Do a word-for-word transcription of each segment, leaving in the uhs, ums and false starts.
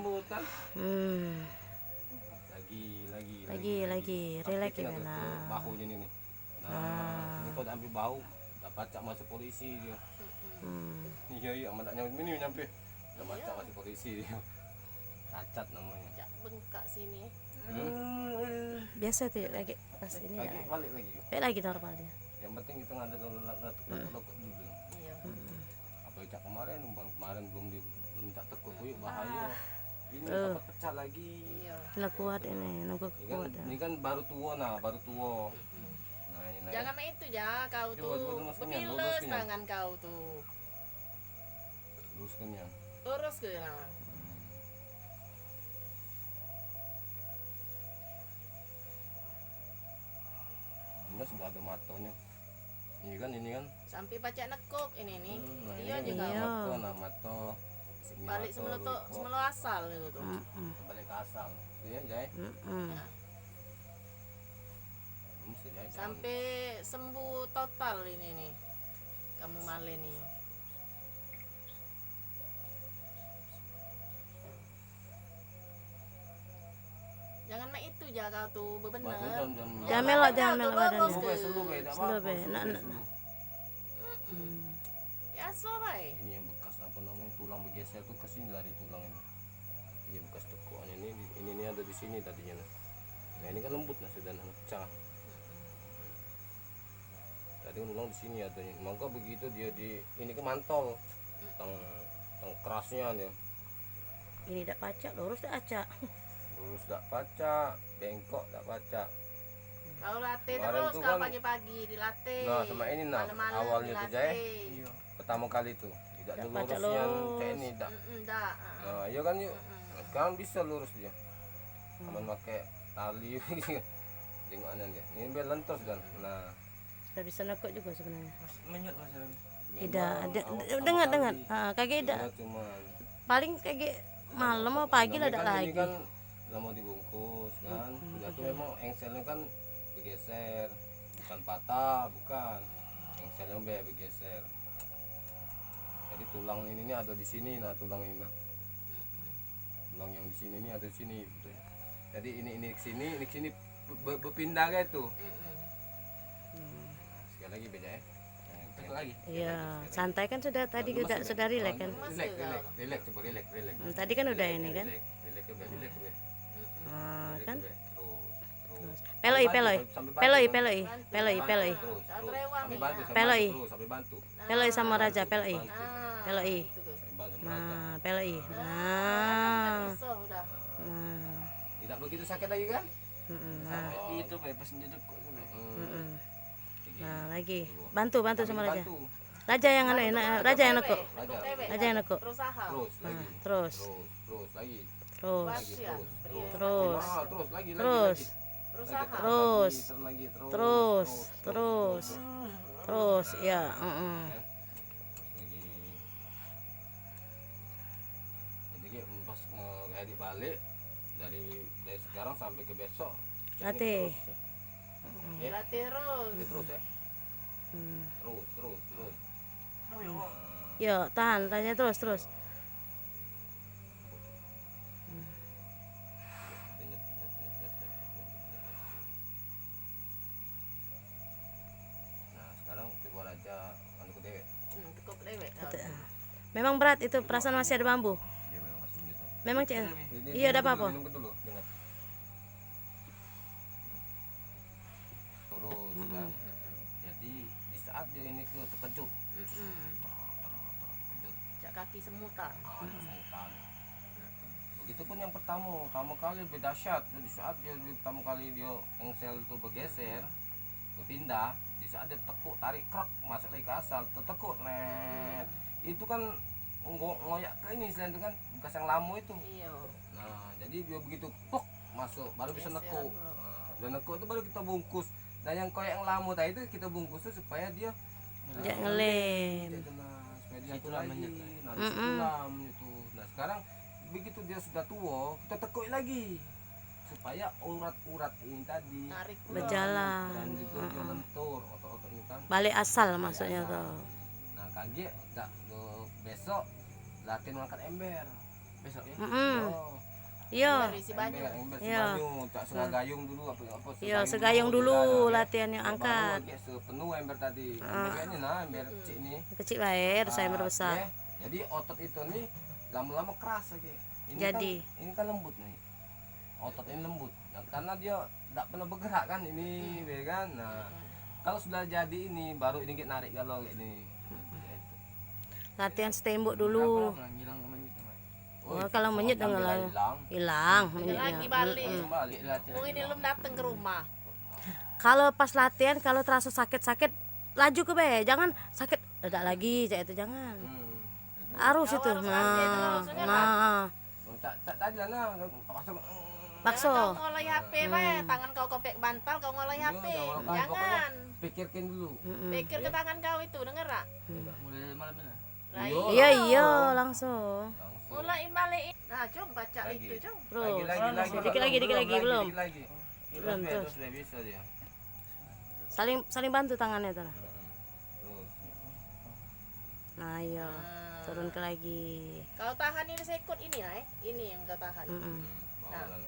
Hmm. Lagi, lagi, lagi, lagi. Relax ya, nah. Bahu ni, ni. Nah, ini kau dah ambil bahu, dah pacak masuk polisi dia. Hmm. Iya, iya, amat nak nyampe, ini nyampe. Dah pacak masuk polisi dia. Cacat namanya. Cak bengkak sini. Hmm. Biasa tu lagi pas ini dah lagi. Balik lagi. Balik lagi normal dia. Yang penting kita ngadek ke lak-, lak-, lak-, lak dulu. Iya. Hmm. Apalagi cak kemarin, baru kemarin belum di, belum cak tekuk kuyuk, bahaya. Ini dapat pecah lagi. Iya. Lah kuat ini, nunggu kuat. Ini kan baru tua, nah, baru tua. Nah, ini, nah. Jangan main itu ya, kau tu. Coba, coba, terus kenyang, terus kenyang. Bepiles tangan kau tu. Lurus kenyang. Lurus ke, nah. Hmm. Ini sudah ada matonyo. Ini kan, ini kan. Sampai pacak nekuk ini ni. Hmm, nah, iya ini juga. Iya. Mato, nah, mato. Sini balik mato, semula tu, semula asal itu tu. Heeh. Balik ke asal. Iya, Jai. Heeh. Nah. Sampai sembuh total ini ni. Kamu malen ni. Jangan mak itu ja kau tu, bebener. Jangan melok, jangan melok badan. Slow be, slow be. Nak, nak. Biaso bae. Ini yang bekas apa namanya, tulang bergeser tu ke sini dari tulang ini. Ini bekas tekukan ini, ini, ini ada di sini tadinya, nah. Nah, ini kan lembut, nah, sudah, nah, pecah. Tadi kan ulang di sini adanya. Maka begitu dia di ini ke mantol. Tang, tang kerasnya dia. Ini dak pacak, lurus dak pacak. Lurus dak pacak, bengkok dak pacak. Kalau latih terus, kalau pagi-pagi dilatih. Nah, sama ini nah, awalnya tu, Jai. Iya. Pertama kali tu. Tidak ada lurus yang cak ini, dak. Mm-mm, dak. Nah, iya kan, yuk. Sekarang bisa lurus dia. Aman pakai tali. Tengoknya dia. Ini biar lentos dan. Nah. Dah bisa nekuk juga sebenarnya. Menyut, Mas. Idak, dengar, dengar. Ha, kagek idak. Paling kagek malam apa pagi lah dak lagi. Kan lama dibungkus kan. Sudah tu memang engselnya kan bergeser. Bukan patah, bukan. Engselnya be bergeser. Jadi tulang ini ni ada di sini, nah, tulang ini, nah. Tulang yang di sini ni ada di sini, gitu ya. Jadi ini, ini ke sini, ini ke sini, be-, be-, berpindah kayak itu. Nah, sekali lagi beda ya. Nah, tekuk lagi. Iya, santai kan sudah tadi, sudah, sudah relax kan. Relax, relax, relax, coba relax, relax. Hmm, tadi kan udah ini kan. Relax, relax, relax, relax. Nah, kan. Terus. Terus. Peloi, peloi. Peloi, peloi. Peloi, peloi. Peloi. Peloi sama Raja, peloi. Peloi. Nah, peloi. Nah. Nah. Tidak begitu sakit lagi kan? Heeh. Nah. Itu bebas sendiri kok. Heeh. Nah, lagi. Bantu, bantu sama Raja. Raja yang anu, nah, Raja yang nekuk. Raja yang nekuk. Berusaha. Terus lagi. Nah, terus. Terus, terus lagi. Terus. Lagi, terus, terus. Terus. Nah, terus lagi, lagi, lagi. Terus. Lagi, terus, lagi, terus, terus, terus. Terus, ya, heeh. Ya. Terus lagi. Jadi kayak pas nge-, kayak dibalik dari, dari sekarang sampai ke besok. Latih. Terus, ya. Heeh. Ya. Latih terus. Latih terus, ya. Hmm. Terus, terus, terus. Yo, tahan, tanya terus, terus. Nah, sekarang coba Raja anu ke dewek. Hmm, tekuk dewek. Memang berat itu, perasaan masih ada bambu. Iya, memang masih menyentuh. Memang, Cek? Ini, iya, ini dak apa-apa. Dulu, minum dulu, dengar. Terus, kan? Jadi, di saat dia ini ke terkejut. Ter-, ter-, ter-, terkejut. Cak kaki semutan. Ah, cak semutan. Begitupun yang pertama, pertama kali lebih dahsyat. Di saat dia, dia pertama kali dia engsel tu bergeser, berpindah, di saat dia tekuk, tarik, krek, masuk lagi ke asal, tertekuk, net. Itu kan ngo-, ngoyak ke ini selain itu kan, bekas yang lama itu. Iya. Nah, jadi dia begitu, pok, masuk, baru bisa nekuk. Nah, udah nekuk tu baru kita bungkus. Dan yang koyak yang lama tadi tu kita bungkus tu supaya dia, eh, ngelem. Dia kena, supaya dia ngantuk lagi. Nah, di situ lah menyatu. Nah, sekarang begitu dia sudah tua, kita tekuk lagi. Supaya urat-urat ini tadi berjalan. Dan juga dia lentur, otot-otot ini kan. Balik asal maksudnya tu. Nah, kagek dak, besok latihan ngangkat ember. Heeh. Iyo. Ember isi banyu. Ember, ember sebanyu, tak setengah gayung dulu, apa, apa, segayung dulu, latihan yang angkat. Baru agak sepenuh ember tadi. Ember ni nah, ember kecik ni. Kecik bae, harus ember besar. Jadi otot itu ni lama-lama keras lagi. Ini kan, ini kan lembut ni. Otot ini lembut. Nah, karena dia tak pernah bergerak kan ini, be kan. Nah, kalau sudah jadi ini, baru ini kita narik galo kayak ni. Latihan setembok dulu. Oh, kalau menyut dengan hilang. Hilang menyutnya. Lagi balik. Mungkin belum datang ke rumah. Kalau pas latihan, kalau terasa sakit-sakit, laju ke be. Jangan sakit, ledak lagi, cak itu jangan. Harus itu. Nah, nah. Oh, tak, tak tadi lah nah, paksa. Paksa. Jangan kau ngolai H P bae, tangan kau kopek bantal, kau ngolai H P. Jangan. Pikirkan dulu. Pikir ke tangan kau itu, denger tak? Mulai malam ni. Iyo, iyo, langsung. Mulai balik. Nah, cung pacak itu, cung. Terus. Lagi, lagi, lagi. Dikit lagi, dikit lagi, belum. Belum, terus. Terus, terus, terus. Saling, saling bantu tangannya tu lah. Terus. Nah, iyo. Nah. Turun ke lagi. Kau tahan ini sekut ini lah, eh. Ini yang kau tahan. Mm-mm. Nah.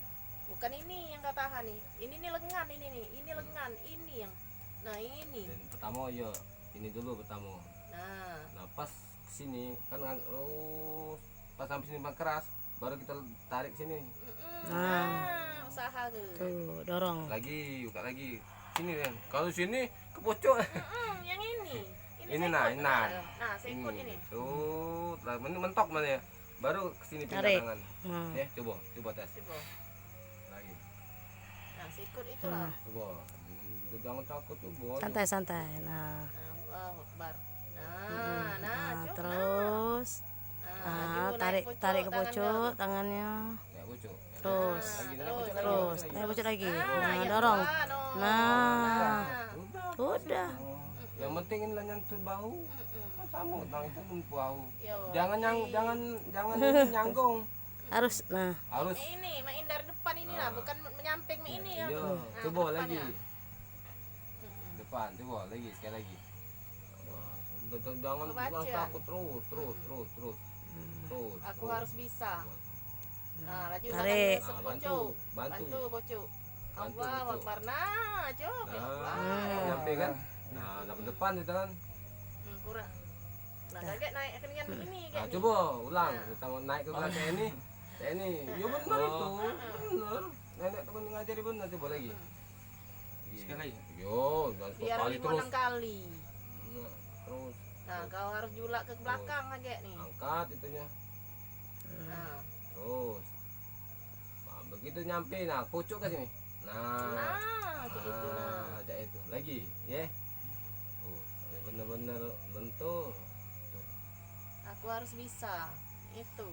Bukan ini yang kau tahan nih. Ini nih lengan ini nih. Ini lengan, ini yang. Nah, ini. Dan pertama yo ini dulu pertama. Nah. Nah, pas sini kan ngan- oh, pas sampai sini pas keras, baru kita tarik sini. Mm-mm. Nah. Nah, usaha ke. Tuh, dorong. Lagi, buka lagi. Sini kan. Kalau sini ke pucuk. Mm-mm, yang ini. Ini nah, ini nah. Nah, seikut ini. Tuh, lah, men- mentok mana ya? Baru ke sini pindah tangan. Nah. Ya, coba, coba tes. Coba. Lagi. Nah, seikut itulah. Nah. Coba. Hmm, jangan takut, coba. Santai, santai. Nah. Nah, Allahu Akbar. Nah, nah, nah, terus. Nah, tarik, tarik ke pucuk tangannya. Terus. Terus. Naik pucuk lagi. Nah, dorong. Nah. Udah. Yang penting ini lah nyentuh bahu. Kan sama, tangan itu nyentuh bahu. Jangan nyang, jangan, jangan ini nyanggung. Harus, nah. Harus. Ini, main dari depan inilah, bukan menyamping ini ya. Iya. Nah, coba lagi. Depan, coba lagi, sekali lagi. Nah, jangan takut, terus, terus, terus, terus. Terus. Aku harus bisa. Nah, laju tarik. Nah, bantu, bantu. Bantu, bocok. Allahu Akbar. Nah, cok. Nah, nyampe kan? Nah, dapat depan kita kan. Hmm, kurang. Nah, kaget naik ke nian begini. Nah, coba ulang. Kita mau naik ke kelas ini. Ini, ya benar itu. Benar. Nenek teman ngajari benar, coba lagi. Sekali lagi. Yo, jangan sekali terus. Biar lima enam kali. Nah, terus. Nah, kau harus julak ke belakang aja nih. Angkat itunya. Nah. Terus. Nah, begitu nyampe, nah, pucuk ke sini. Nah. Nah, cak itu, nah. Cak itu. Lagi, ya. Tuh, sampai bener-bener lentur. Tuh. Aku harus bisa. Itu.